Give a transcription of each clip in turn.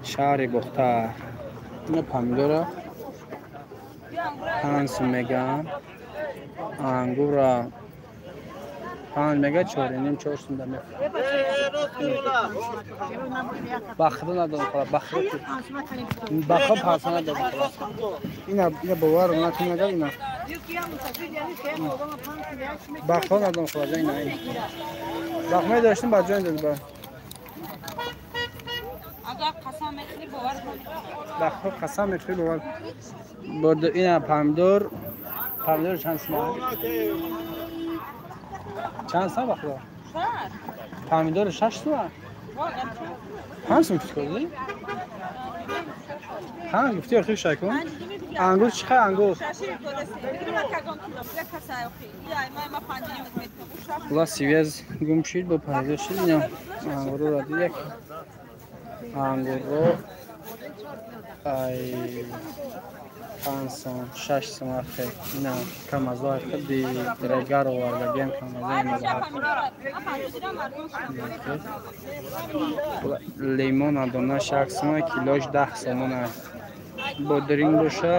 Шаҳри Бохтар. Ина помидора 5 сум меган, ангура 5 мега, 4.5, 4 сум да мефурӯшад. Бахро надорам, хала, бахро бахро 5 надорам, хала. Ина бовар накун, агар ина бахро надорам, хала, ина бахме доштем, ба ҷон дод ба. Агар қасам мехӯри, бовар кун. Бахро қасам мехӯри, бовар. Борд ина помидор, помидор чанд сум? Чанд сум бахро? Помидор 6 сум? 5 сум гуфти кардӣ? 5 гуфти, охир шайкун. Ангур чӣ хай ангур? Ла сивез гум шид, бо помидор шид, ина ангурро дид як. Ангурро ай 5 сум, 6 сум ахе. Ина камазо худи дрегар овардагиам камазо ина. Лимон дона 6 сум, килош 10 сомон. Бодринг боша,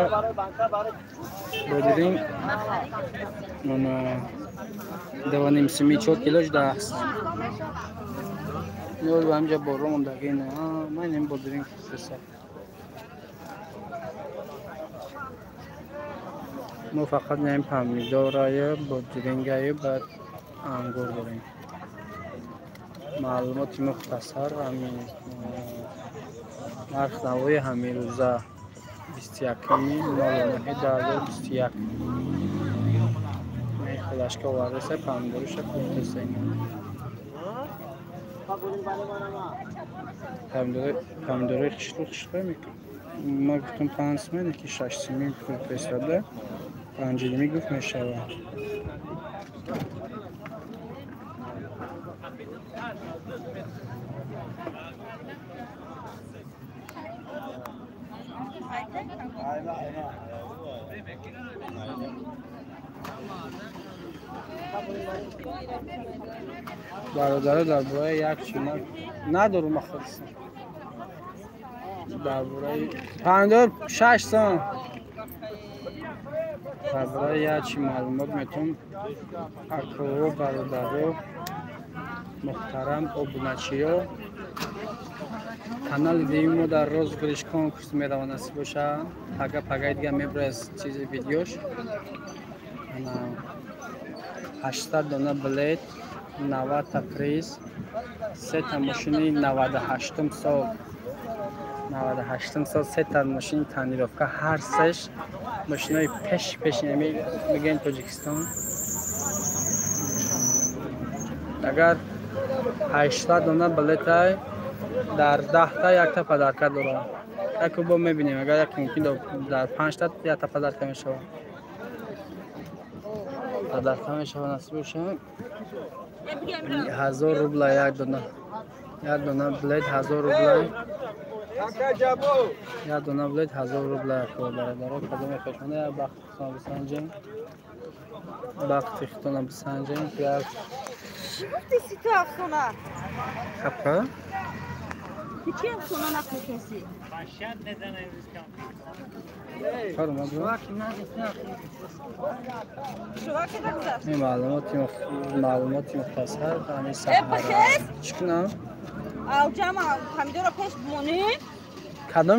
бодринг мана 2.5 суми, 4 килош 10 сум. Нол ҳамҷа борон мондаги на, ман ин бодринг фурӯшам. Мо фақат наим помидораю, бодрингаю, баъд ангур дорем. Маълумоти мухтасар ҳамин нарх навои ҳамин рӯза 21-09-2021. Хулашка овардаса, помидоруша куртеса ина. Помидорои хишлу хишлу мекунам. Ма гуфтам 5 сум, ки 6 суми фурӯхтесада, 5.5 гуфт мешавад. Бародаро, дар бораи як чи ман надорум ахирсам. Дар бораи помидор 6 сум. Дар бораи як чи маълумот метавон акоро, бародаро, муҳтарам обуначиё. Канали дуюми мо дар розыгрыш конкурс мерава, насиб боша. Пага пагаи дига мебурад чизи видеош. Ана 800 дона билет, 90 та приз, 3 та мошини 98 сол. 98 сол 3 та мошини тонировка, ҳар сеш мошинои пеш пеш мегӯянд Тоҷикистон. Агар 800 дона билетай дар 10 та якта подарка дорад. Яку бо мебинем, агар як мумкин дар 5 та якта подарка мешавад. Подарка мешавад, насиб бошад. 1000 рубла як дона. Як дона билет 1000 рубла. Як дона билет 1000 рубла бародаро, кадоме хушмонда як бахти худтона бисанҷем. Бахти худтона бисанҷем. Як Чӣ гуфти си ту афсона? Хапа? Чӣ афсона нақл кардӣ? Ин маълумоти мухтасар ҳамин саҳара. Чӣ кунам? Алҷама помидорро пеш бимонӣ? Кадом